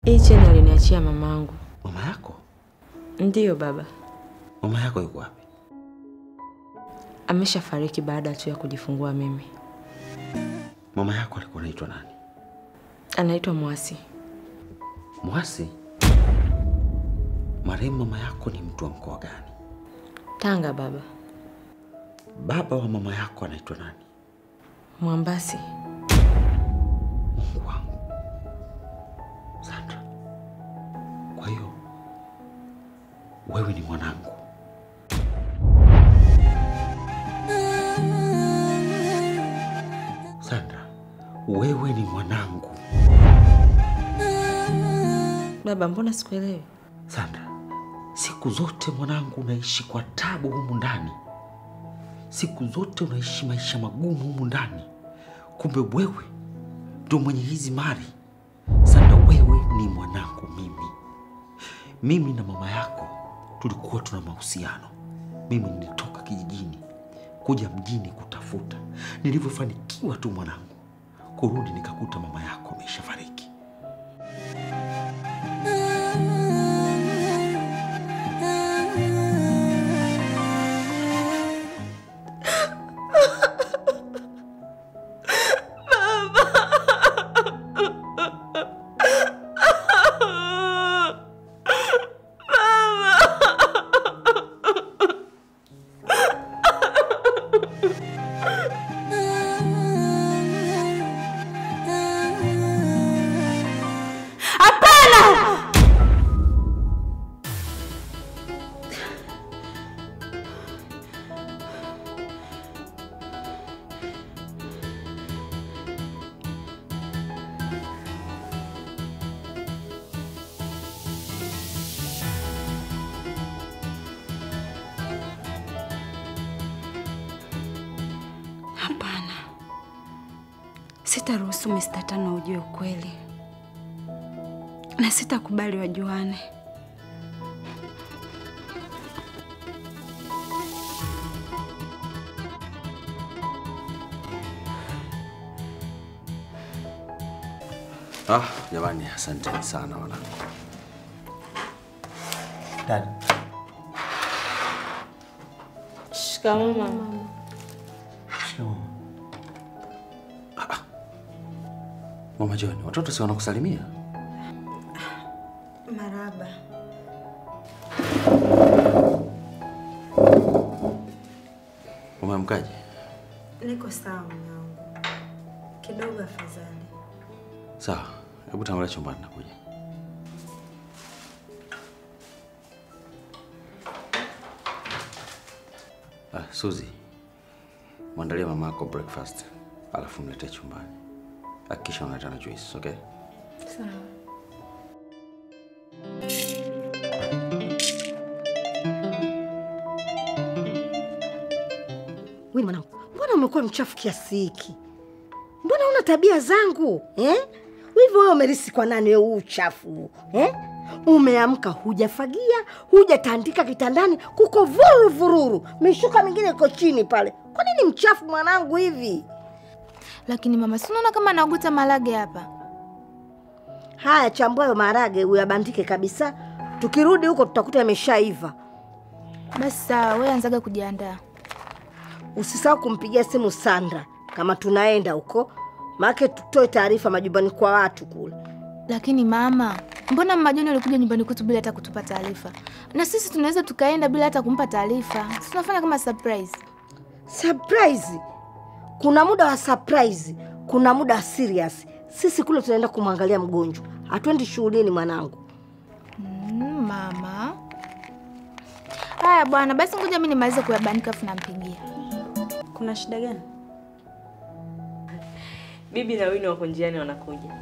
Hii cheni aliniachia mamangu. Mama yako? Ndiyo baba. Mama yako yuko wapi? Ameshafariki baada tu ya kujifungua mimi. Mama yako alikuwa anaitwa nani? Anaitwa Mwasi. Mwasi? Marehemu mama yako ni mtu wa mkoa gani? Tanga baba. Baba wa mama yako anaitwa nani? Mwambasi. Mungu wangu. Sandra. Kwa hiyo wewe ni mwanangu. Sandra, wewe ni mwanangu. Baba, mbona sikuelewi? Sandra, siku zote mwanangu unaishi kwa tabu humu ndani. Siku zote unaishi maisha magumu humu ndani. Kumbe wewe ndio mwenye hizi mali. Sandra, wewe ni mwanangu mimi. Mimi na mama yako tulikuwa tuna mahusiano. Mimi nilitoka kijijini kuja mjini kutafuta. Nilivyofanikiwa tu mwanangu kurudi nikakuta mama yako ameshafariki. Hapana. Sitaruhusu Mr. Tano ujue ukweli. Na sitakubali wajuane. Ah, jamani, asante sana wanangu. Dad. Shikamoo mama. Shikamoo. Mama John, watoto si wanakusalimia? Maraba. Umeamkaje? Niko sawa mwanangu. Kidogo afadhali. Sawa, hebu tangulia chumbani nakuja. Ah, Suzy. Mwandalie mama yako breakfast, alafu mletee chumbani. Hakikisha unaleta na juice, okay? Sawa. Wewe mwanangu, mbona umekuwa mchafu kiasi hiki? Mbona una tabia zangu, eh? Hivi wewe umerisi kwa nani wewe uchafu, eh? Umeamka hujafagia, hujatandika kitandani, kuko vururu vururu, mishuka mingine iko chini pale. Kwa nini mchafu mwanangu hivi? Lakini mama, si unaona kama naoguta maharage hapa? Haya, chambua hayo maharage uyabandike kabisa. Tukirudi huko tutakuta yameshaiva. Basi sawa, wewe anzaga kujiandaa. Usisahau kumpigia simu Sandra kama tunaenda huko, maana tutoe taarifa majumbani kwa watu kule. Lakini mama, mbona Mama John alikuja nyumbani kwetu bila hata kutupa taarifa? Na sisi tunaweza tukaenda bila hata kumpa taarifa. Sisi tunafanya kama surprise. Surprise? Kuna muda wa surprise, kuna muda wa serious. Sisi kule tunaenda kumwangalia mgonjwa. Hatuendi shughulini mwanangu. Mama. Haya bwana, basi ngoja mimi nimalize kuyabanika afu nampigia. Kuna shida gani? Bibi na Wino wako njiani wanakuja.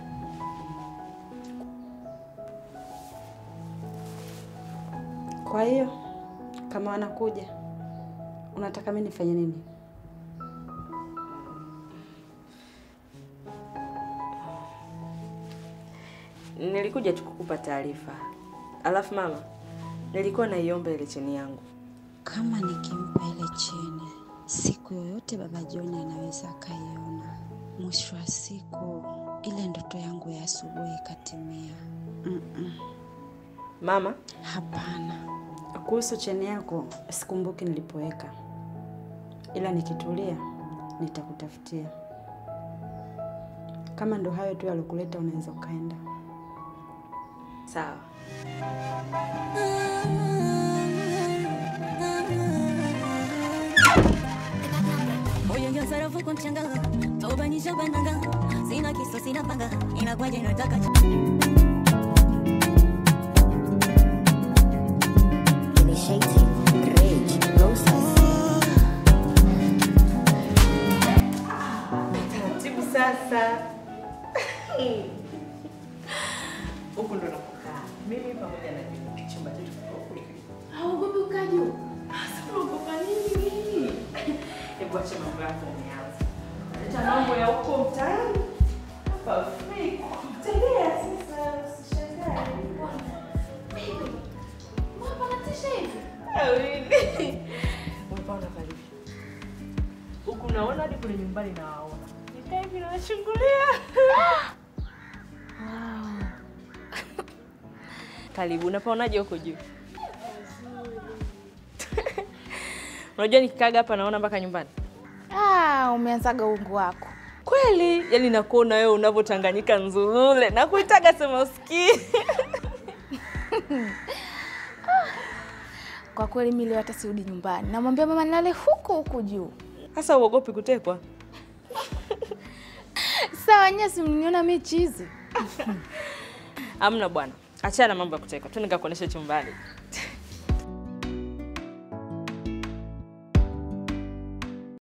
Kwa hiyo kama wanakuja, unataka mimi nifanye nini? Nilikuja tu kukupa taarifa. Alafu mama, nilikuwa naiomba ile cheni yangu. Kama nikimpa ile cheni, siku yoyote Baba John anaweza akaiona. Mwisho wa siku ile ndoto yangu ya asubuhi ikatimia. Mama? Hapana. Kuhusu cheni yako sikumbuki nilipoweka. Ila nikitulia nitakutafutia. Kama ndo hayo tu yalokuleta unaweza ukaenda. Sawa. Taratibu sasa. Huku ndo nakukaa. Mimi pamoja na Juma chumba chetu kiko huku. Hauogopi kukaa juu? Sasa unaogopa nini? Hebu acha mambo yako umeanza. Acha mambo ya huko mtaani. Hapa free kutembea sasa, usishangae. Baby, mbona panatisha hivi? Awini. Umepaona pale. Huku naona hadi kule nyumbani nawaona. Nikaa hivi nawachungulia. Wow. Karibu, unapaonaje huko juu? Unajua nikikaga hapa naona mpaka nyumbani. Ah, umeanzaga uongo wako. Kweli, yani nakuona wewe unavotanganyika nzulule na kuitaga sema usikii. Kwa kweli mimi leo hata sirudi nyumbani. Namwambia mama nilale huko huko juu. Sasa uogopi kutekwa? Sawa, nyasi mniona mimi chizi. Hamna bwana. Achana mambo ya kutekwa. Twende nikakuonesha chumbani.